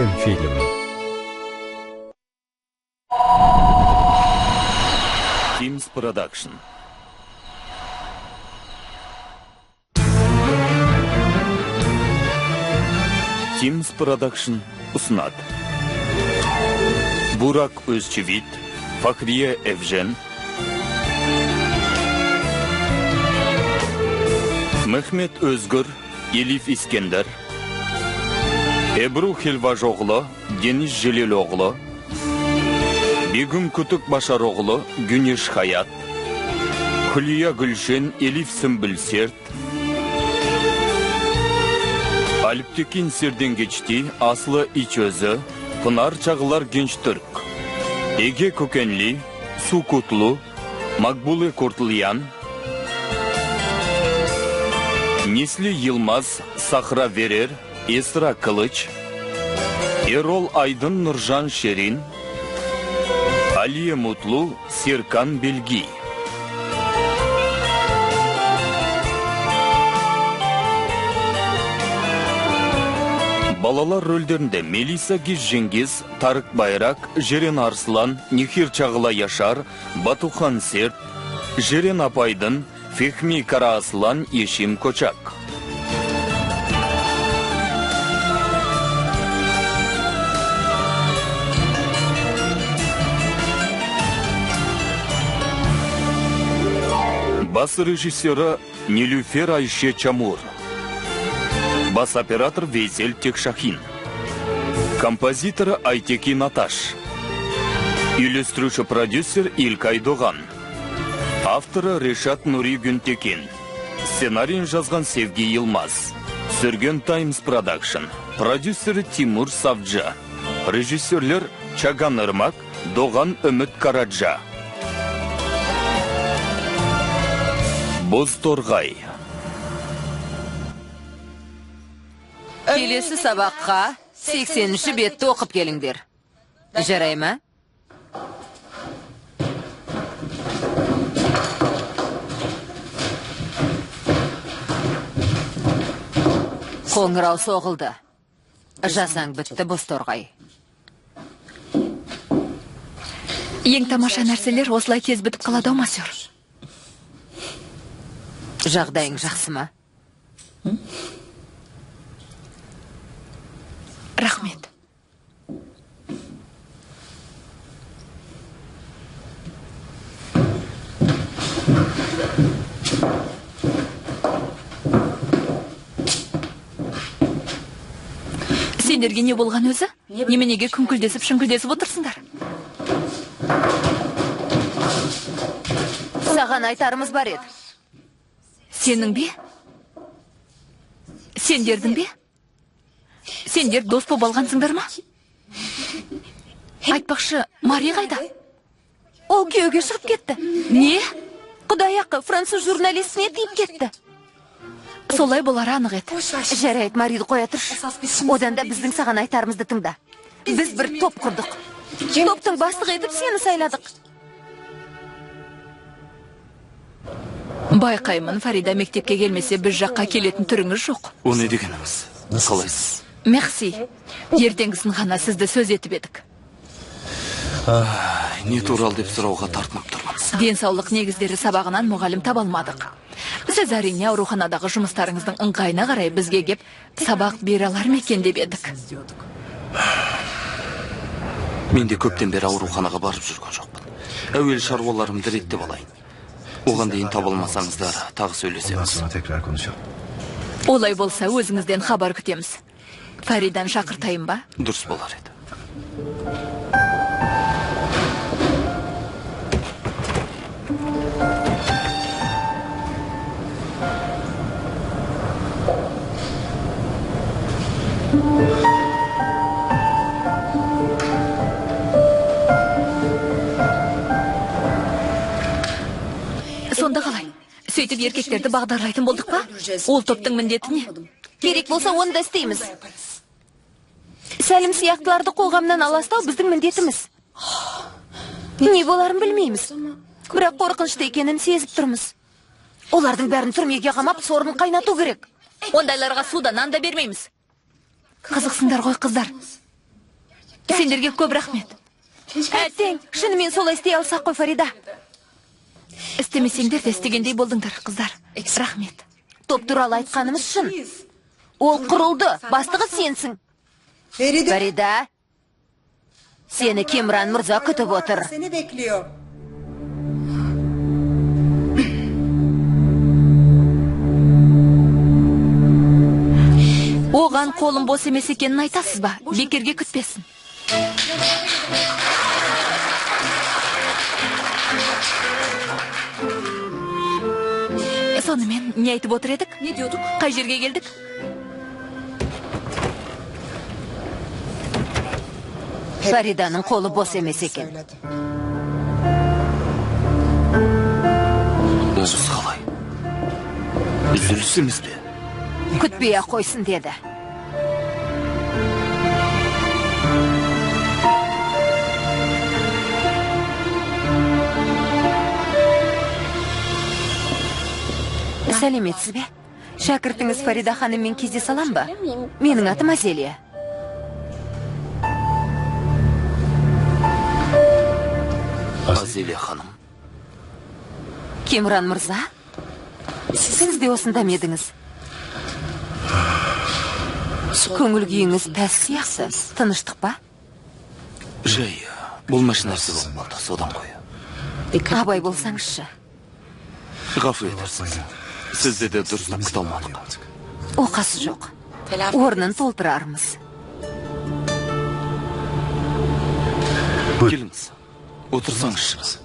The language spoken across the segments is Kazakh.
Көркем фильм. Teams Production. Teams Production ұсынады. Burak Özçivit, Фахрия Evjen, Mehmet Özgür, Elif İskender, Ebru Helvajoğlu, Deniz Jeliloğlu, Begüm Kütük Başaroğlu, Güneş Hayat, Hülya Gülşen, Elif Sümbül Sert, Alptekin Serdengeçti, Aslı İçözü, Pınar Çağlar Gençtürk, Ege Kökenli, Su Kutlu, Makbule Kurtlayan, Nesli Yılmaz, Sahra Verer, Esra Kılıç, Erol Aydın Nurjan Şerin, Aliye Mutlu, Serkan Bilgi. Балалар рөлдерінде Мелиса Гизженгиз, Тарык Байрак, Жерен Арслан, Нехир Чағла Яшар, Батухан Серт, Жерен Апайдын, Фехми Карааслан, Ешим Кочак. Бас режиссері Нилюфер Айше Чамур. Бас оператор Вейсель Текшахин. Композитор Айтеки Наташ. Үйлестіруші продюсер Илкай Доған. Авторы Решат Нури Гүнтекин. Сценарийін жазған Севги Йылмаз. Сүрген Таймс Продакшн. Продюсері Тимур Савджа. Режиссерлер Чаган Ырмак, Доған Үміт Караджа. Бозторғай. Келесі сабаққа 80-ші бетті оқып келіңдер. Жарай ма? Қоңырау соғылды. Жазаң бітті, Бозторғай. Ең тамаша нәрселер осылай тез бітіп қалады ау, масер. Жағдайың жақсы ма? Рахмет. Сендерге не болған өзі? Неменеге күңкілдесіп, шүңкілдесіп отырсыңдар? Саған айтарымыз бар еді. Сенің бе? Сендердің бе? Сендер дос боп алғансыңдар ма? Айтпақшы, Мари қайда? Ол күйеуге шығып кетті. Не? Құдай ақы, француз журналистіне тиіп кетті. Солай болары анық еді. Жарайды, Мариді қоя тұршы. Одан да біздің саған айтарымызды тыңда. Біз бір топ құрдық. Топтың бастығы етіп сені сайладық. Байқаймын, Фарида мектепке келмесе біз жаққа келетін түріңіз жоқ. О не дегеніңіз? Қалайсыз? Мерси. Ертеңгісін ғана сізді сөз етіп едік. Не туралы деп сұрауға тартынып тұрмын. Денсаулық негіздері сабағынан мұғалім таба алмадық. Сіз әрине ауруханадағы жұмыстарыңыздың ыңғайына қарай бізге кеп сабақ бере алар ма екен деп едік. Мен де көптен бері ауруханаға барып жүрген жоқпын. Әуелі шаруаларымды реттеп алайын. Оған дейін таба алмасаңыздар, тағы сөйлесеміз. Олай болса өзіңізден хабар күтеміз. Фаридан шақыртайын ба? Дұрыс болар еді. Сонда қалай? Сөйтіп еркектерді бағдарлайтын болдық па? Ол топтың міндеті не? Керек болса, оны да істейміз. Сәлім сияқтыларды қоғамнан аластау біздің міндетіміз. Не боларын білмейміз. Бірақ қорқынышты екенін сезіп тұрмыз. Олардың бәрін түрмеге қамап, сорын қайнату керек. Ондайларға суда нан да бермейміз. Қызықсыңдар ғой, қыздар. Сендерге көп рахмет. Әттең, шынымен солай істей алсақ қой, Фарида. Істемесеңдер де істегендей болдыңдар, қыздар. Рахмет. Топ туралы айтқанымыз шын. Ол құрылды, бастығы сенсің. Фарида, сені Кемран мырза күтіп отыр. Seni bekliyor. Оған қолым бос емес екенін айтасыз ба? Бекерге күтпесін. Сонымен не айтып отыр едік? Ne diyorduk? Қай жерге келдік? Фариданың қолы бос емес екен. Söyledi. Онсыз қалай? Үзіліс емес пе? Күтпей-ақ қойсын деді. Сәлеметсіз бе? Шәкіртіңіз Фарида ханыммен кездесе алам ба? Менің атым Азелия. Азелия ханым. Кемран мырза, сіз де осында ма едіңіз? Көңіл күйіңіз пәс сияқты. Тыныштық па? Жай, болмашы нәрсе болып қалды, содан ғой. Абай болсаңызшы. Ғафу етерсіз. Сізді де дұрыстап күте алмадық. Оқасы жоқ. Орнын толтырармыз. Келіңіз, отырсаңызшы.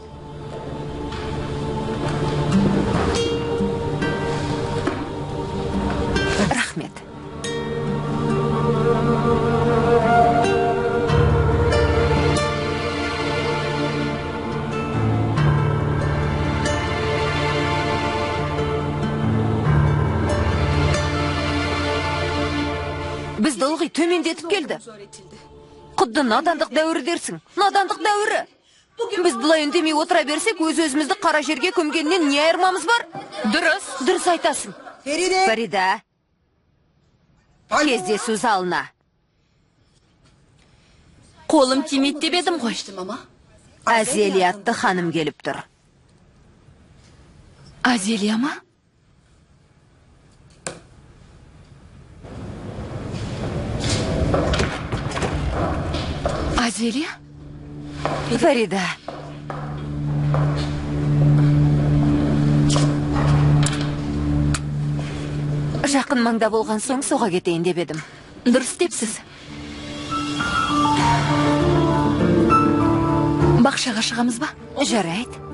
Рахмет. Бізді ылғи төмендетіп келді. Құдды надандық дәуірі дерсің. Надандық дәуірі. Біз бұлай үндемей отыра берсек, өз-өзімізді қара жерге көмгеннен не айырмамыз бар? Дұрыс. Дұрыс айтасың. Feride. Фарида, кездесу залына. Қолым тимейді деп едім ғой. Азелия атты ханым келіп тұр. Азелия ма? Азелия? Фарида. Жақын маңда болған соң соға кетейін деп едім. Дұрыс депсіз. Бақшаға шығамыз ба? Жарайды.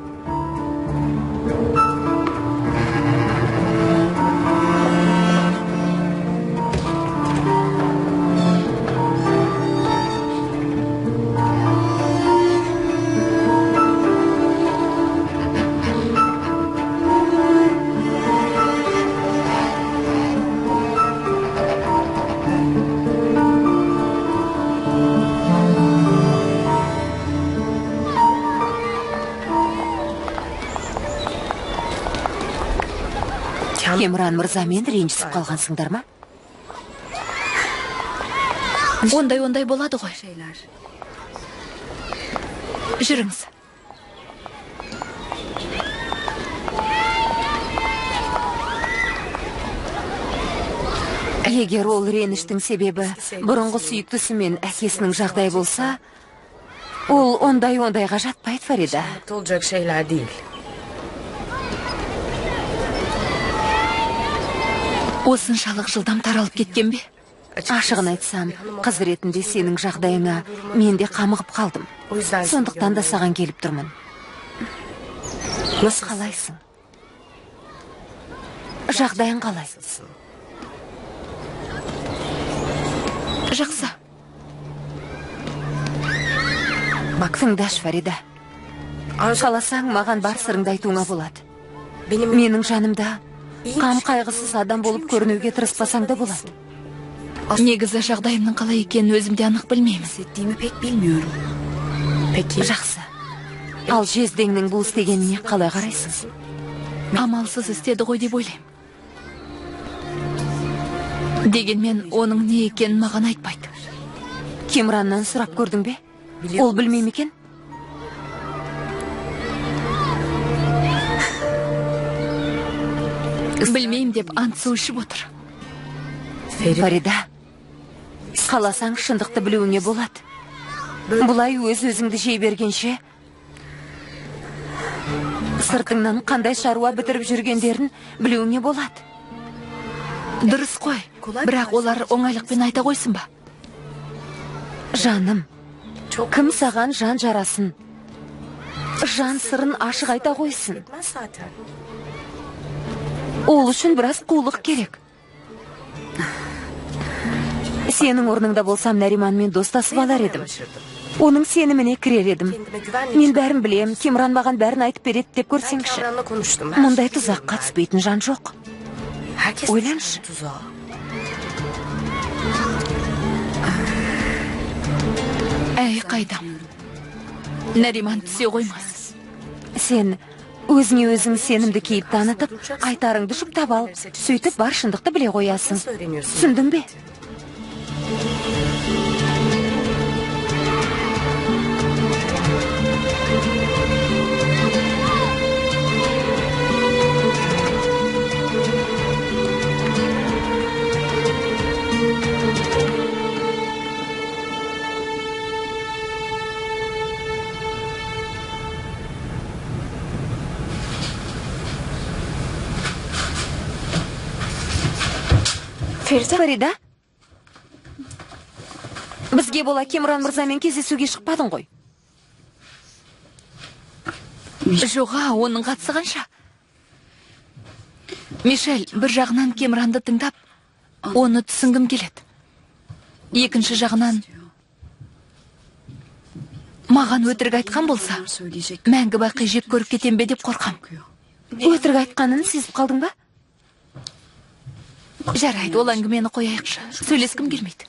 Кемран мырзамен ренжісіп қалғансыңдар ма? Ондай-ондай болады ғой. Жүріңіз. Егер ол реніштің себебі бұрынғы сүйіктісі мен әкесінің жағдайы болса, ол ондай-ондайға жатпайды, Фарида. Olacak şeyler değil. Осыншалық жылдам таралып кеткен бе? Ашығын айтсам, қыз ретінде сенің жағдайыңа мен де қамығып қалдым. Сондықтан да саған келіп тұрмын. Қалайсың? Жағдайың қалай? Жақсы. Тыңдашы, Фарида. Қаласаң, маған бар сырыңды айтуыңа болады. Менің жанымда қам қайғысыз адам болып көрінуге тырыспасаң да болады. Негізі жағдайымның қалай екенін өзім де анық білмеймін. Hissettiğimi pek bilmiyorum. Peki. Жақсы. Ал жездеңнің бұл істегеніне қалай қарайсың? Амалсыз істеді ғой деп ойлаймын. Дегенмен оның не екенін маған айтпайды. Кемраннан сұрап көрдің бе? Ол білмей ме екен? Білмеймін деп ант су ішіп отыр. Фарида, қаласаң шындықты білуіңе болады. Бұлай өз-өзіңді жей бергенше, сыртыңнан қандай шаруа бітіріп жүргендерін білуіңе болады. Дұрыс қой, бірақ олар оңайлықпен айта қойсын ба? Жаным, кім саған жан жарасын, жан сырын ашық айта қойсын? Ол үшін біраз қулық керек. Сенің орныңда болсам, Нариманмен достасып алар едім. Оның сеніміне кірер едім. Мен бәрін білем, Кемран маған бәрін айтып береді деп көрсеңші. Мұндай тұзаққа түспейтін жан жоқ. Ойланшы. Әй, қайдам. Нариман түсе қоймас. Сен өзіңе өзің сенімді кейіп танытып, айтарыңды жұптап ал. Сөйтіп бар шындықты біле қоясың. Түсіндің бе? Фарида, бізге бола Кемран мырзамен кездесуге шықпадың ғой? Жоға, оның қатысы қанша? Мишель, бір жағынан Кемранды тыңдап, оны түсінгім келеді. Екінші жағынан, маған өтірік айтқан болса, мәңгі бақи жек көріп кетем бе деп қорқам. Өтірік айтқанын сезіп қалдың ба? Жарайды, ол әңгімені қояйықшы. Сөйлескім келмейді.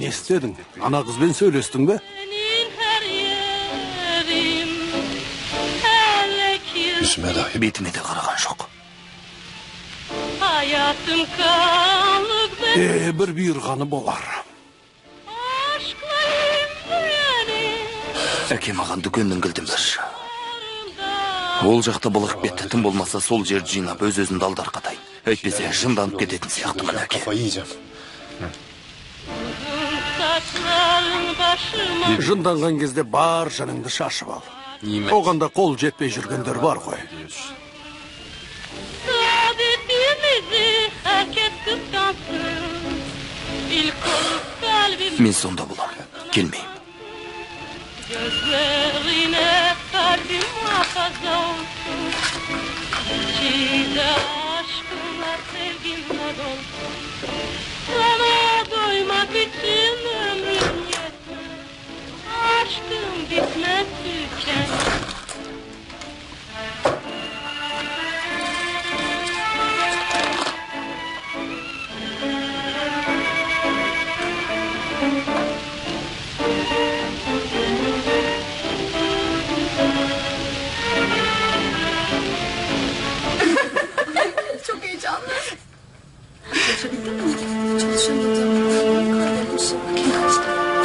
Не істедің? Ана қызбен сөйлестің бе? Бетіме де қараған жоқ. Бір бұйырғаны болар. Әке, маған дүкеннің кілтін берші. Ол жақта былығып кетті. Тым болмаса сол жерді жинап өз-өзімді алдарқатайын. Әйтпесе жынданып кететін сияқтымын, әке. Жынданған кезде бар жаныңды шашып ал. Оған да қол жетпей жүргендер бар ғой. Мен сонда боламын, келмеймін. Çok heyecanlı. Çalışabildin mi? Çalışamadım. Kalbim makine açtı.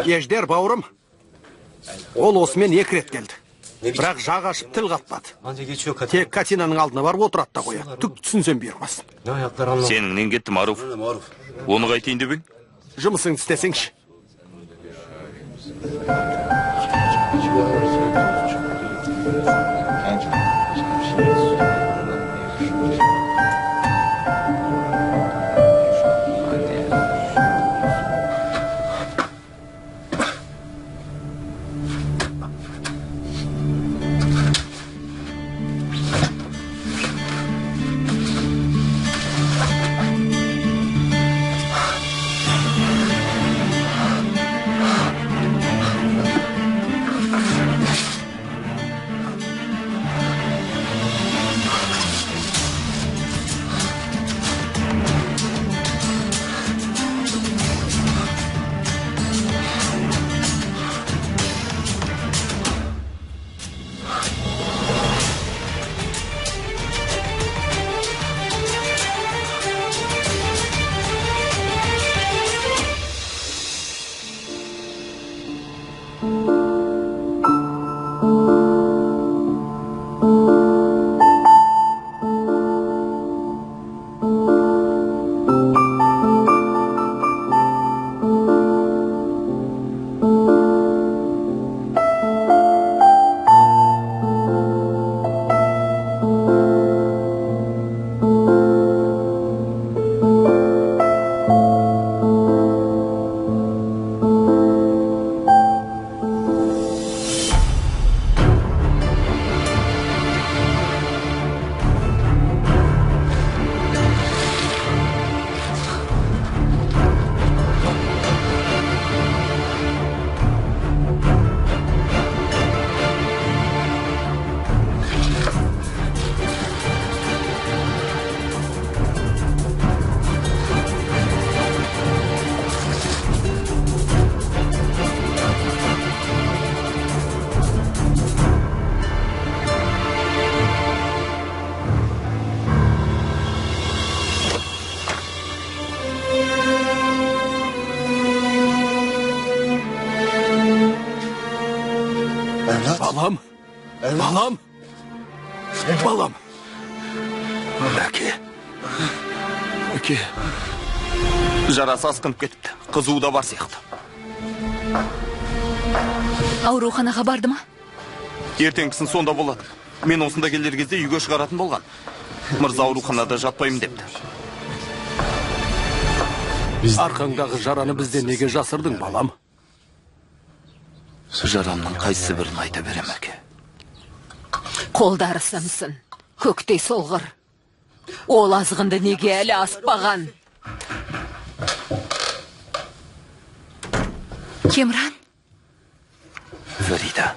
Еждер бауырым, ол осымен 2 рет келді. Бірақ жақ ашып тіл қатпады. Тек Катинаның алдына барып отырады да қояды. Түк түсінсем бұйырмасын. Сенің нең кетті, Маруф? Оны қайтейін деп ең? Жұмысыңды істесеңші. Балам, балам, балам. Әке, әке. Жарасы асқынып кетіпті. Қызуы да бар сияқты. Ауруханаға барды ма? Ертеңгісін сонда болады. Мен осында келер кезде үйге шығаратын болған. Мырза ауруханада жатпаймын депті. Арқаңдағы жараны бізден неге жасырдың, балам? Жарамның қайсы бірін айта берем, әке? Қолдары сынсын, көктей солғыр. Ол азғынды неге әлі аспаған? Кемран? Фарида.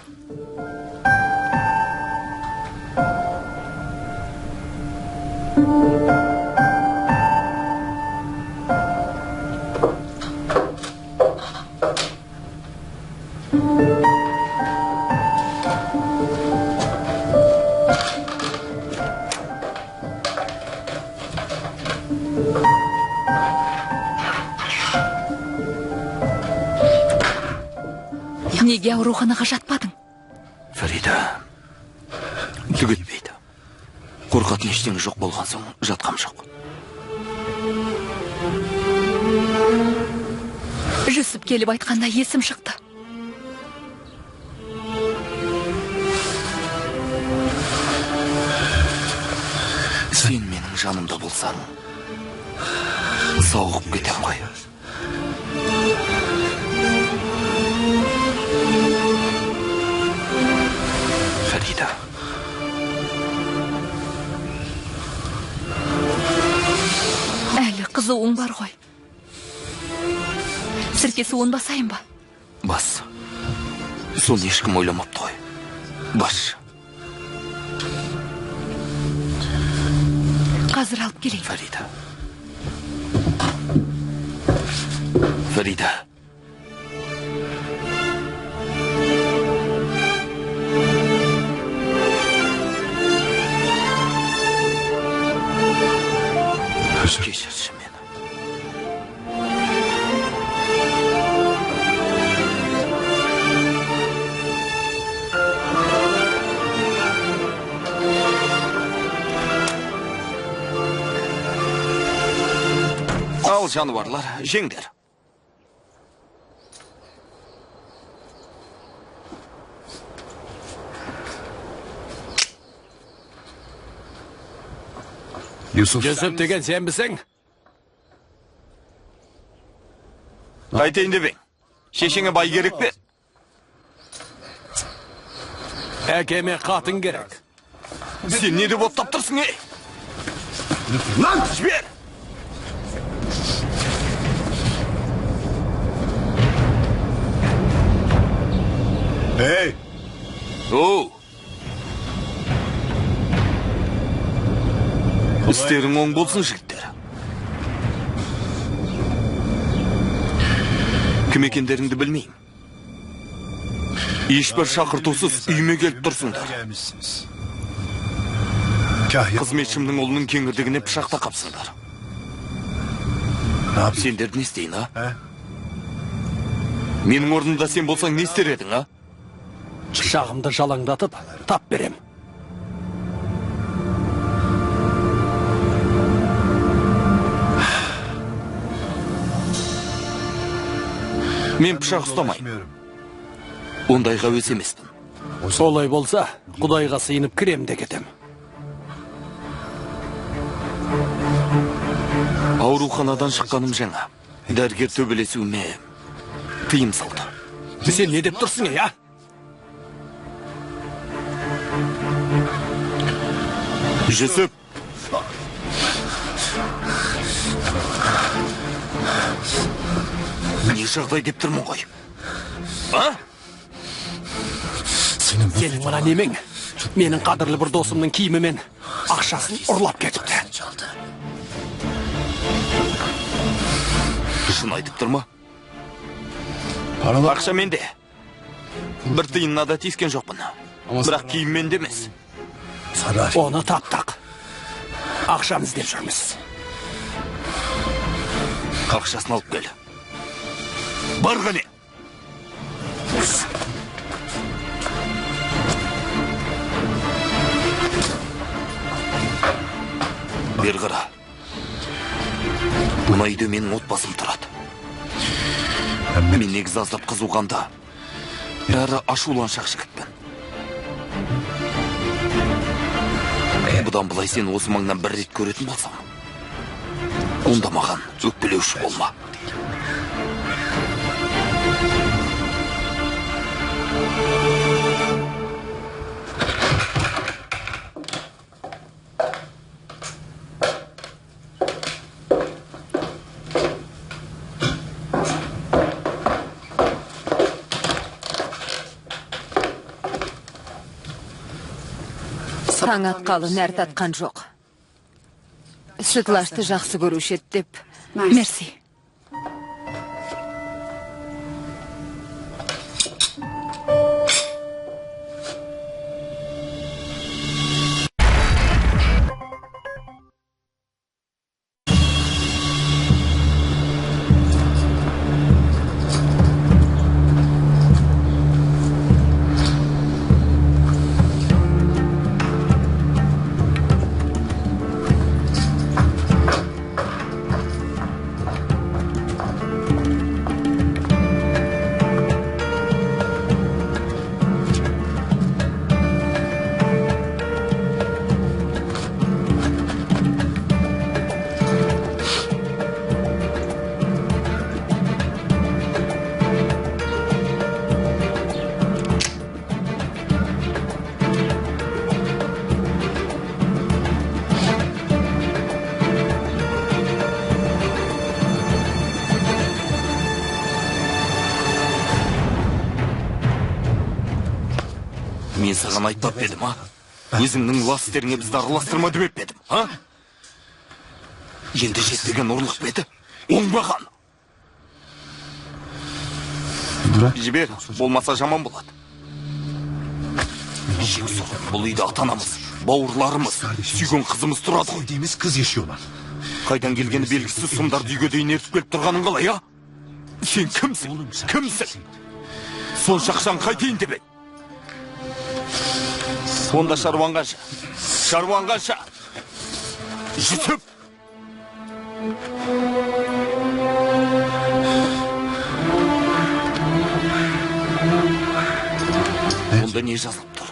Неге ауруханаға жатпадың? Фарида, түк етпейді. Қорқатын ештеңе жоқ болған соң жатқам жоқ. Жүсіп келіп айтқанда есім шықты. Сен менің жанымда болсаң, сауығып кетем ғой. Фарида. Әлі қызуың бар ғой. Сірке суын басайын ба? Бас. Соны ешкім ойламапты ғой. Бас. Қазір алып келейін. Фарида. Фарида. Кешірші мені. жануарлар, жеңдер. Жүсіп деген сенбісің? Қайтейін деп ең? Шешеңе бай керек пе? Әкеме қатын керек. Сен не деп оттап тұрсың, ей? Лан, жібер! Ей! Оу! Істерің оң болсын, жігіттер. Кім екендеріңді білмеймін. Ешбір шақыртусыз үйіме келіп тұрсыңдар. Қызметшімнің ұлының кеңірдегіне пышақ тақапсыңдар. Сендер не істейін, а? Менің орнымда сен болсаң не істер едің, а? Пышағымды жалаңдатып, тап берем. Мен пышақ ұстамаймын. Ондайға өз емеспін. Солай болса, Құдайға сыйынып кірем де кетем. Ауруханадан шыққаным жаңа. Дәрігер төбелесуіме тыйым салды. Сен не деп тұрсың, ей, а? Жүсіп! Не жағдай деп тұрмын ғой? А? Сенің мына немең менің қадірлі бір досымның киімі мен ақшасын ұрлап кетіпті. Шын айтып тұр ма? Ақша менде. Бір тиынына да тиіскен жоқпын. Бірақ киім менде емес. Оны таптық. Ақшаны іздеп жүрміз. Ақшасын алып кел. Бар қане. Бері қара. Мына үйде менің отбасым тұрады. Мен негізі аздап қызуғанда, әрі ашуланшақ жігітпін. Бұдан былай сен осы маңнан бір рет көретін болсам, онда маған өкпелеуші болма. Таң атқалы нәр татқан жоқ. Сүтлашты жақсы көруші еді деп. Мерси. Мен саған айтпап едім, а? Өзіңнің лас істеріңе бізді араластырма деп едім, а? Енді жетпеген ұрлық па еді? Оңбаған! Жібер, болмаса жаман болады. Жексұрын, бұл үйде ата-анамыз, бауырларымыз, сүйген қызымыз тұрады ғой. Sevdiğimiz kız yaşıyorlar. Қайдан келгені белгісіз сұмдарды үйге дейін ертіп келіп тұрғаның қалай, а? Сен кімсің? Кімсің? Сонша ақшаны қайтейін деп едің? Онда шаруаң қанша? Шаруаң қанша? Жүсіп! Онда не жазылып тұр?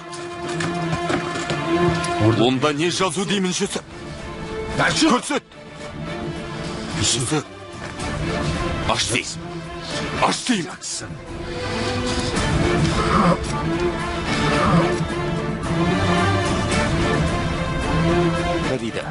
Онда не жазу деймін, Жүсіп? Көрсет! Жүсіп! Аш деймін! Аш деймін! Фарида.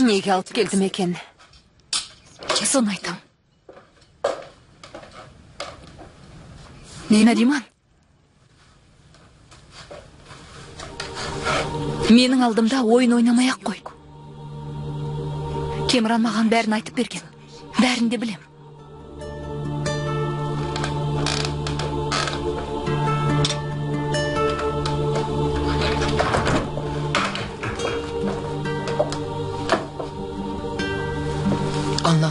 Неге алып келдім екен? Соны айтам. Нариман. Менің алдымда ойын ойнамай ақ қой. Кемран маған бәрін айтып берген. Бәрін де білем.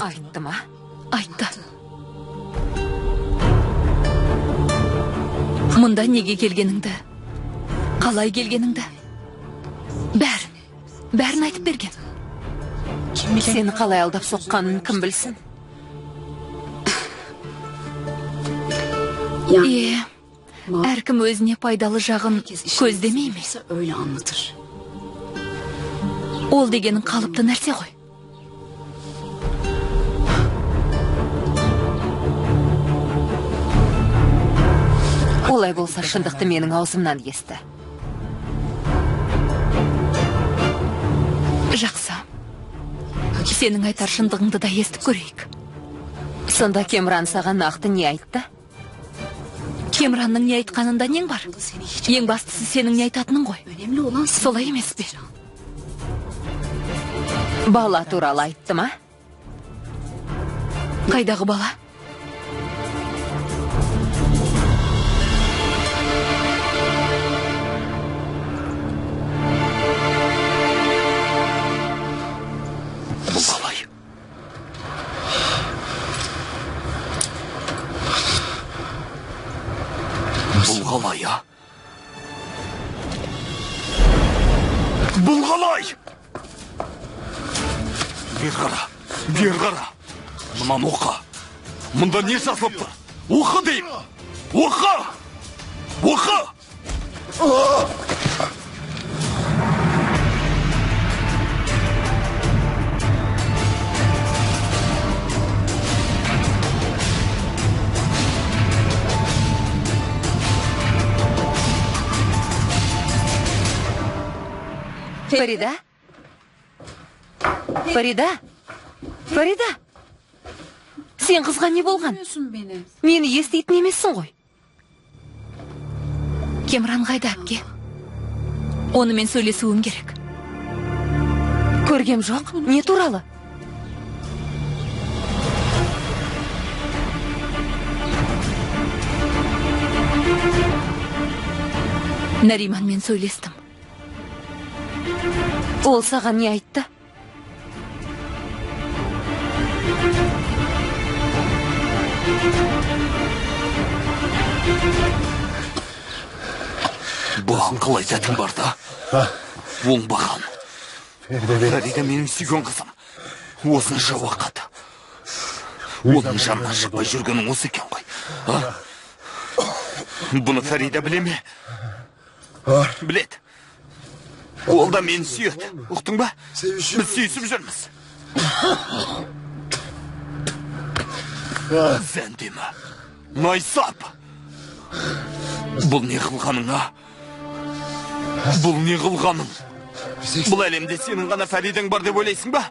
Айтты ма? Айтты. Мұнда неге келгеніңді, қалай келгеніңді, бәрін айтып берген. Сені қалай алдап соққанын кім білсін? Әркім өзіне пайдалы жағын көздемей ме? Ол дегенің қалыпты нәрсе ғой. Олай болса, шындықты менің аузымнан есті. Жақсы. Сенің айтар шындығыңды да естіп көрейік. Сонда Кемран саған нақты не айтты? Кемранның не айтқанында нең бар? Ең бастысы сенің не айтатының ғой. Солай емес пе? Бала туралы айтты ма? Қайдағы бала? Бұл қалай? Бұл қалай, а? Бұл қалай? Бер қара, бер қара. Мынаны оқы. Мұнда не жазылып тұр? Оқы деймін. Оқы! Оқы! Фарида? Фарида? Фарида? Сен қызға не болған? Мені еститін емессің ғой. Кемран қайда, әпке? Онымен сөйлесуім керек. Көргем жоқ. Не туралы? Нариманмен сөйлестім. Ол саған не айтты? Бұған қалай сәтің бар да? Оңбаған. Фарида менің сүйген қызым. Осынша уақыт. Оның жанынан шықпай жүргенің осы екен ғой. Бұны Фарида біле ме? Біледі. Ол да мені сүйеді. Ұқтың ба? Біз сүйісіп жүрміз. Зәндемі. Найсап. Бұл не қылғаның, а? Бұл не қылғаның? Бұл әлемде сенің ғана Фаридаң бар деп ойлайсың ба?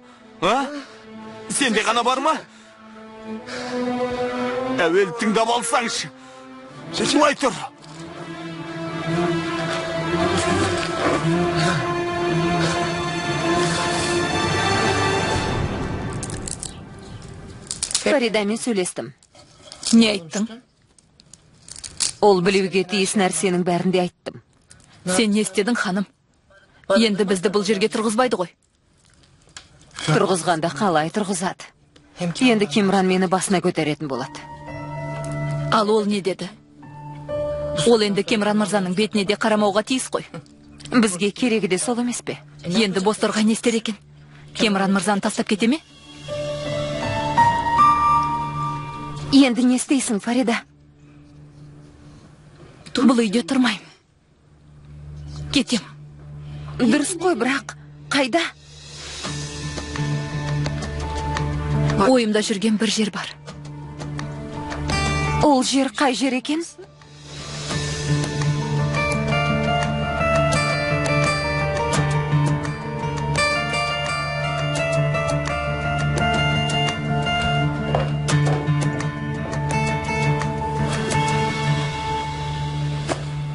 А? Сенде ғана бар ма? Әуелі тыңдап алсаңшы. Былай тұр. Фаридамен сөйлестім. Не айттың? Ол білуге тиіс нәрсенің бәрін де айттым. Сен не істедің, ханым? Енді бізді бұл жерге тұрғызбайды ғой. Тұрғызғанда қалай тұрғызады? Енді Кемран мені басына көтеретін болады. Ал ол не деді? Ол енді Кемран мырзаның бетіне де қарамауға тиіс қой. Бізге керегі де сол емес пе? Енді Бозторғай не істер екен? Кемран мырзаны тастап кете ме? Енді не істейсің, Фарида? Бұл үйде тұрмаймын. Кетем. Дұрыс қой, бірақ қайда? Ойымда жүрген бір жер бар. Ол жер қай жер екен?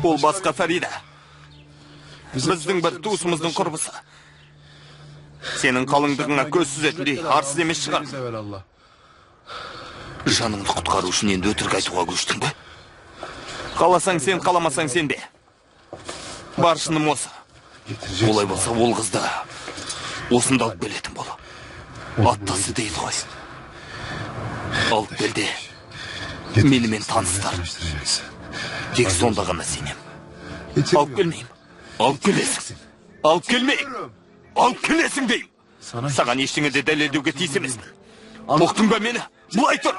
Ол басқа, Фарида. Біздің бір туысымыздың құрбысы. Сенің қалыңдығыңа көз сүзетіндей арсыз емес шығар. Жаныңды құтқару үшін енді өтірік айтуға көштің бе? Қаласаң сен, қаламасаң сен бе? Бар шыным осы. Олай болса ол қызды осында алып келетін бол. Аттасы дейді ғой. Алып кел де менімен таныстыр. Тек сонда ғана сенем. Алып келмеймін. Алып келесің. Алып келмеймін. Алып келесің деймін. Саған ештеңе де дәлелдеуге тиіс емеспін. Ұқтың ба мені? Былай тұр.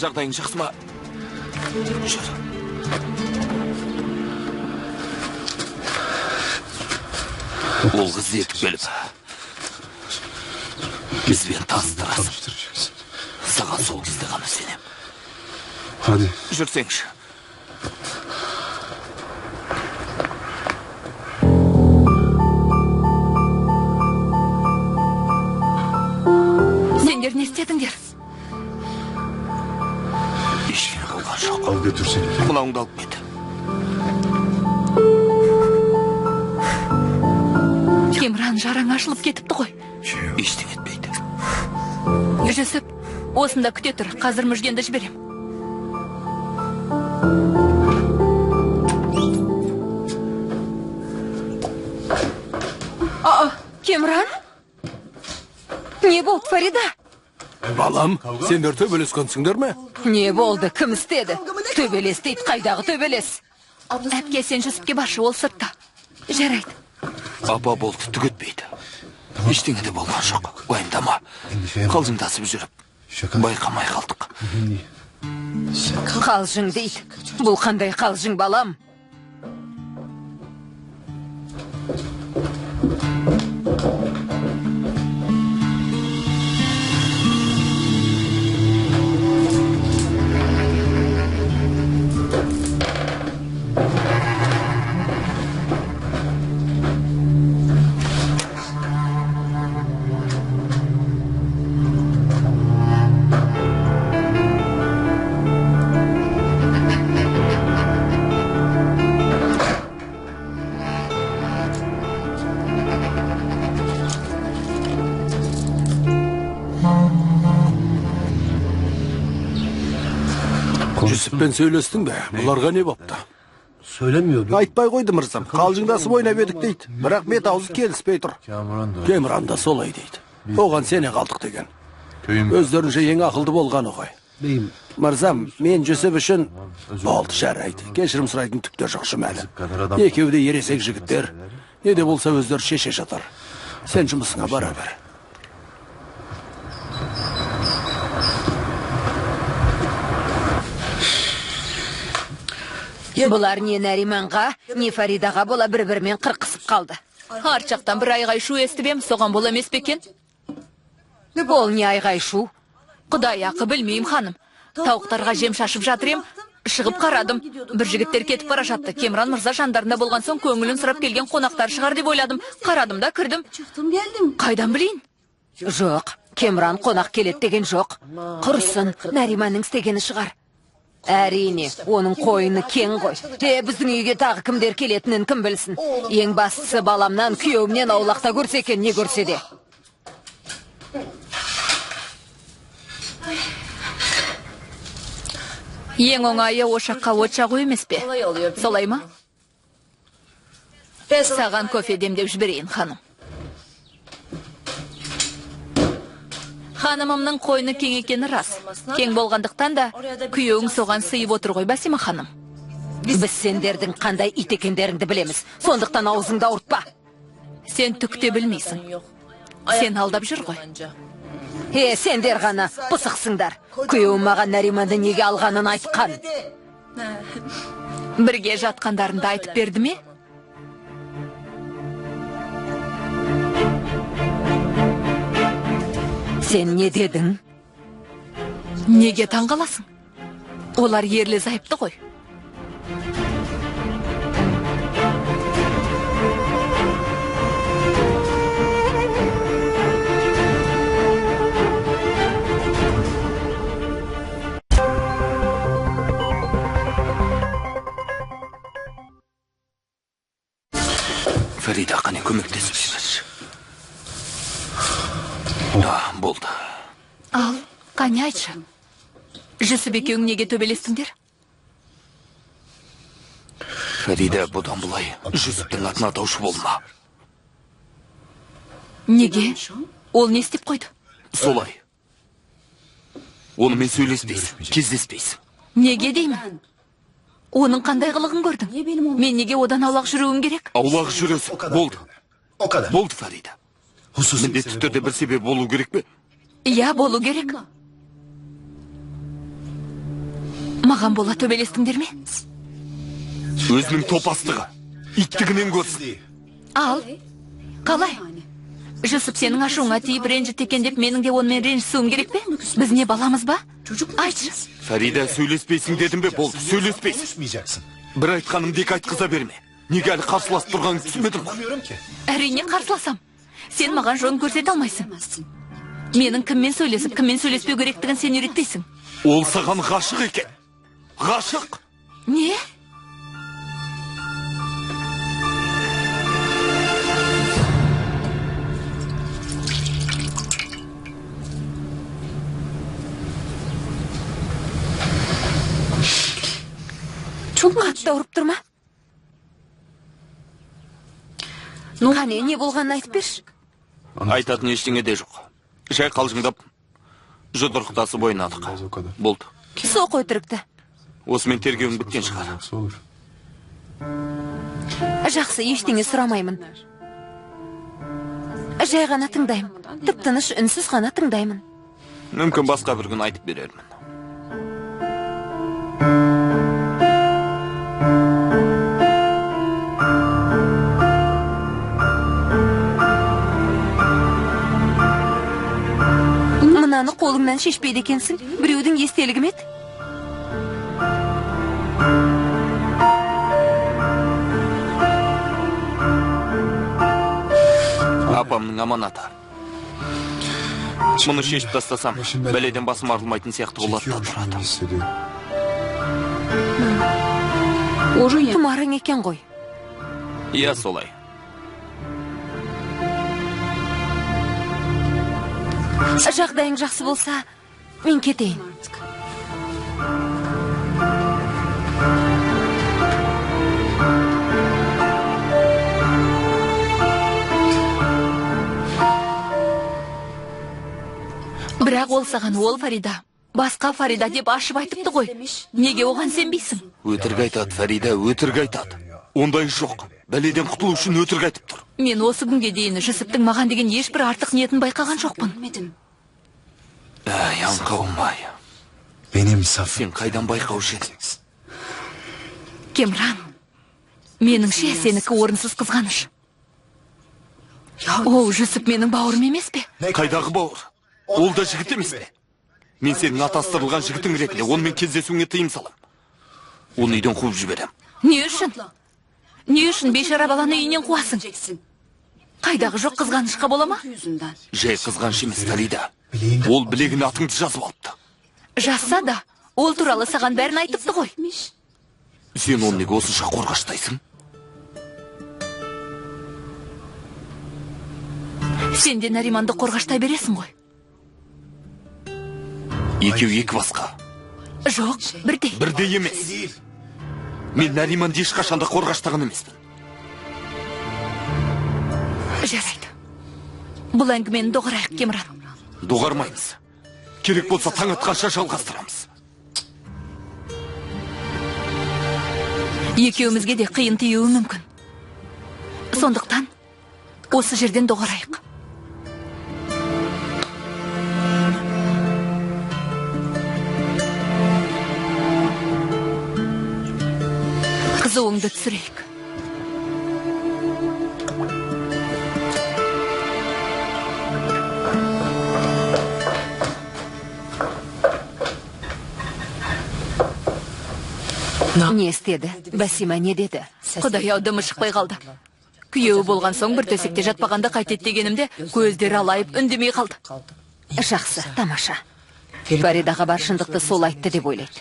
Жағдайың жақсы ма? Жүр. Ол қызды ертіп келіп, бізбен таныстырасың. Саған сол кезде ғана сенем. Жүрсеңші. Сендер не істедіңдер? Ештеңе болған жоқ. Мынауыңды алып кет. Кемран, жараң ашылып кетіпті ғой. Ештеңе етпейді. Жүсіп, осында күте тұр. Қазір Мүжгенді жіберем. Кемран? Не болды, Фарида? Балам, сендер төбелескенсіңдер ме? Не болды, кім істеді? Төбелес дейді, қайдағы төбелес? Әпке, сен Жүсіпке баршы, ол сыртта. Жарайды. Апа болды, түк етпейді. Ештеңе де болған жоқ, уайымдама. Қалжыңдасып жүріп, байқамай қалдық. Қалжың дейді. Бұл қандай қалжың, балам? Жүсіппен сөйлестің бе? Бұларға не бопты? Айтпай қойды мырзам. Қалжыңдасып ойнап едік дейді. Бірақ бет аузы келіспей тұр. Кемран да солай дейді. Оған сене қалдық деген. Өздерінше ең ақылды болғаны ғой. Мырзам, мен Жүсіп үшін болды, жарайды. Кешірім сұрайтын түк те жоқ Жұмәлі. Екеуі де ересек жігіттер. Не де болса өздері шеше жатар. Сен жұмысыңа бара бер. Бұлар не Нариманға, не Фаридаға бола бір-бірімен қырқысып қалды. Арт жақтан бір айғай-шу естіп ем, соған бола емес пе екен? Ол не айғай-шу? Құдай ақы, білмеймін, ханым. Тауықтарға жем шашып жатыр ем, шығып қарадым. Бір жігіттер кетіп бара жатты. Кемран мырза жандарында болған соң көңілін сұрап келген қонақтар шығар деп ойладым. Қарадым да кірдім. Қайдан білейін? Жоқ, Кемран қонақ келеді деген жоқ. Құрысын, Нариманның істегені шығар. Әрине, оның қойны кең ғой. Біздің үйге тағы кімдер келетінін кім білсін. Ең бастысы баламнан, күйеуімнен аулақта көрсе екен, не көрсе де. Ең оңайы ошаққа от жағу емес пе? Солай ма? Саған кофе демдеп жіберейін, ханым. Ханымымның қойны кең екені рас. Кең болғандықтан да күйеуің соған сыйып отыр ғой, Басима ханым. Біз сендердің қандай ит екендеріңді білеміз. Сондықтан аузыңды ауыртпа. Сен түк те білмейсің. Сен алдап жүр ғой. Сендер ғана пысықсыңдар. Күйеуім маған Нариманды неге алғанын айтқан. Бірге жатқандарында айтып берді ме? Сен не дедің? Неге таңғаласың? Олар ерлі зайыпты ғой. Фарида, қане көмектесіп жіберші. Болды. Ал, қане айтшы. Жүсіп екеуің неге төбелестіңдер? Фарида, бұдан былай Жүсіптің атын атаушы болма. Неге? Ол не істеп қойды? Солай. Онымен сөйлеспейсің, кездеспейсің. Неге деймін? Оның қандай қылығын көрдің? Мен неге одан аулақ жүруім керек? Аулақ жүресің. Болды. Болды, Фарида. Міндетті түрде бір себеп болу керек пе? Иә, болу керек. Маған бола төбелестіңдер ме? Өзінің топастығы, иттігінен көрсін. Ал, қалай? Жүсіп сенің ашуыңа тиіп ренжіт екен деп менің де онымен ренжісуім керек пе? Біз не баламыз ба? Айтшы. Фарида, сөйлеспейсің дедім бе? Болды, сөйлеспейсің. Бір айтқанымды екі айтқыза берме. Неге әлі қарсыласып тұрғаныңды түсінбедім ғой. Әрине қарсыласам. Сен маған жөн көрсете алмайсың. Менің кіммен сөйлесіп, кіммен сөйлеспеу керектігін сен үйретпейсің. Ол саған ғашық екен. Ғашық? Не? Қатты ауырып тұр ма? Қане, не болғанын айтып берші. Айтатын ештеңе де жоқ. Жай қалжыңдап, жұдырықтасып ойнадық. Болды. Соқ өтірікті. Осымен тергеуің біткен шығар. Жақсы, ештеңе сұрамаймын. Жай ғана тыңдаймын. Тып-тыныш, үнсіз ғана тыңдаймын. Мүмкін басқа бір күн айтып берермін. Мынаны қолыңнан шешпейді екенсің. Біреудің естелігі ме еді? Апамның аманаты. Мұны шешіп тастасам, бәледен басым арылмайтын сияқты болады да тұрады. Тұмарың екен ғой. Иә, солай. Жағдайың жақсы болса, мен кетейін. Бірақ ол саған ол Фарида, басқа Фарида деп ашып айтыпты ғой. Неге оған сенбейсің? Өтірік айтады, Фарида, өтірік айтады. Ондай жоқ. Бәледен құтылу үшін өтірік айтып тұр. Мен осы күнге дейін Жүсіптің маған деген ешбір артық ниетін байқаған жоқпын. Әй, аңқауым-ай. Сен қайдан байқаушы едің? Кемран, меніңше сенікі орынсыз қызғаныш. О, Жүсіп менің бауырым емес пе? Қайдағы бауыр? Ол да жігіт емес пе? Мен сенің атастырылған жігітің ретінде онымен кездесуіңе тыйым салам. Оны үйден қуып жіберем. Не үшін? Не үшін бейшара баланы үйінен қуасың? Қайдағы жоқ қызғанышқа бола ма? Жай қызғаныш емес, Фарида. Ол білегіне атыңды жазып алыпты. Жазса да, ол туралы саған бәрін айтыпты ғой. Сен оны неге осынша қорғаштайсың? Сен де Нариманды қорғаштай бересің ғой. Екеуі екі басқа. Жоқ, бірдей. Бірдей емес. Мен Нариманды ешқашан да қорғаштаған емеспін. Жарайды. Бұл әңгімені доғарайық, Кемран. Доғармаймыз. Керек болса таң атқанша жалғастырамыз. Екеумізге де қиын тиюі мүмкін. Сондықтан осы жерден доғарайық. Қызуыңды түсірейік. Не істеді? Басима не деді? Құдай-ау, дымы шықпай қалды. Күйеуі болған соң бір төсекте жатпағанда қайтеді дегенімде көздері алайып үндемей қалды. Жақсы, тамаша. Фаридаға бар шындықты сол айтты деп ойлайды.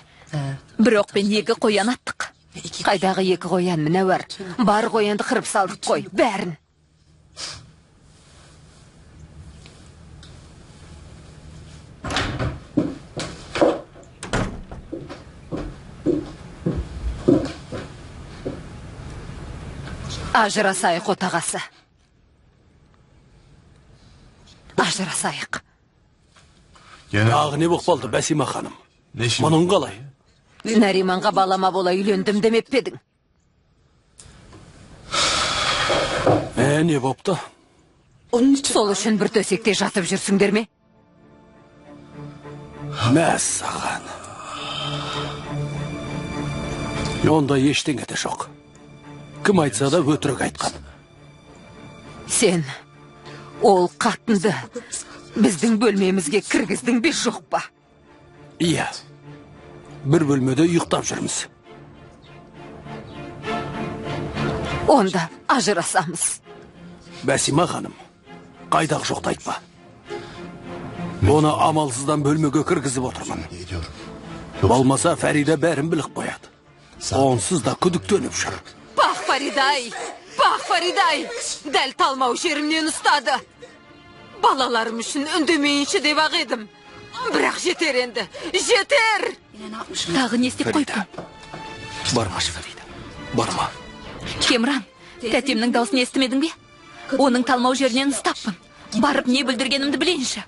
Бір оқпен екі қоян аттық. Қайдағы екі қоян, Мінәуар? Бар қоянды қырып салдық қой, бәрін. Ажырасайық, отағасы. Ажырасайық. Тағы не боп қалды, Бәсима ханым? Мұның қалай? Нариманға балама бола үйлендім демеп пе едің? Не бопты? Сол үшін бір төсекте жатып жүрсіңдер ме? Мәссаған. Онда ештеңе де жоқ. Кім айтса да өтірік айтқан. Сен ол қатынды біздің бөлмемізге кіргіздің бе, жоқ па? Иә. Бір бөлмеде ұйықтап жүрміз. Онда ажырасамыз. Бәсима ханым, қайдағы жоқты айтпа. Оны амалсыздан бөлмеге кіргізіп отырмын. Болмаса Фарида бәрін біліп қояды. Онсыз да күдіктеніп жүр. Пах, Фаридай! Пах, Фаридай! Дәл талмау жерімнен ұстады. Балаларым үшін үндемейінші деп ақ едім. Бірақ жетер енді, жетер! Тағы не істеп қойыппын? Бармашы, Фарида, барма. Кемран, тәтемнің даусын естімедің бе? Оның талмау жерінен ұстаппын. Барып не бүлдіргенімді білейінші.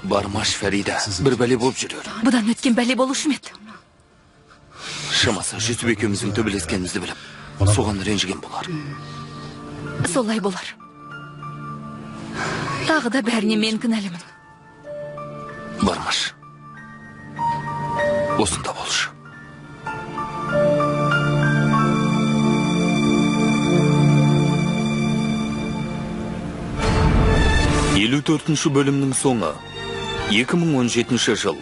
Бармашы, Фарида, бір бәле болып жүрер. Бұдан өткен бәле болушы ма еді? Шамасы Жүсіп екеуміздің төбелескенімізді біліп, соған ренжіген болар. Солай болар. Тағы да бәріне мен кінәлімін. Бармаш. Осында болшы. Елу төртінші бөлімнің соңы. 2017 жыл.